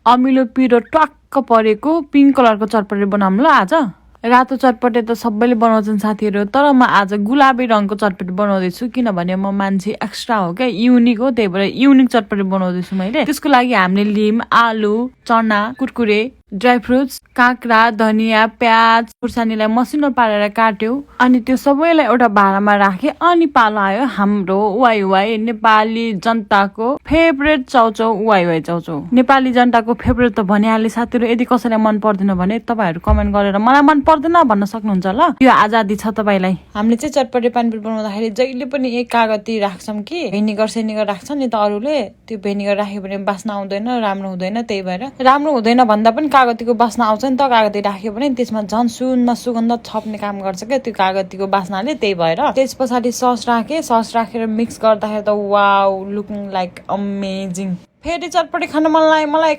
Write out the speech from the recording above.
अमिलो पिरो टक्क परेको पिङ्क कलरको चटपटे बनाऊँ ल आज। रातो चटपटे त सबैले बनाउँछन् साथीहरू, तर म आज गुलाबी रङको चटपटे बनाउँदैछु किनभने म मान्छे एक्स्ट्रा हो क्या, युनिक हो, त्यही भएर युनिक चटपटे बनाउँदैछु मैले। त्यसको लागि हामीले लिम, आलु, चना, कुरकुरे, ड्राई फ्रुट्स, काँक्रा, धनियाँ, प्याज, खुर्सानीलाई मसिनो पारेर काट्यो। अनि त्यो सबैलाई एउटा भाँडामा राखे। अनि पालो आयो हाम्रो वाइ वाइ नेपाली जनताको फेभरेट चाउचाउ वाइ वाइ चाउचाउ। नेपाली जनताको फेभरेट त भनिहाले साथीहरू। यदि कसैलाई मन पर्दैन भने तपाईँहरू कमेन्ट गरेर मलाई मन पर्दैन भन्न सक्नुहुन्छ ल। यो आजादी छ तपाईँलाई। हामीले चाहिँ चटपटे पानीपुरी बनाउँदाखेरि जहिले पनि एक कागती राख्छौँ कि भेनिगर सेनिगर राख्छ नि त अरूले, त्यो भेनिगर राख्यो भने बास्ना आउँदैन, राम्रो हुँदैन। त्यही भएर राम्रो हुँदैन भन्दा पनि कागतीको बास्ना आउँछ नि त, कागती राख्यो भने त्यसमा झन् सुगन्ध छप्ने काम गर्छ क्या त्यो कागतीको बास्नाले। त्यही भएर त्यस पछाडि सस राखेँ। सस राखेर मिक्स गर्दाखेरि त वाउ, लुकिङ लाइक अमेजिङ। फेरि चटपटे खान मन लाग्यो मलाई।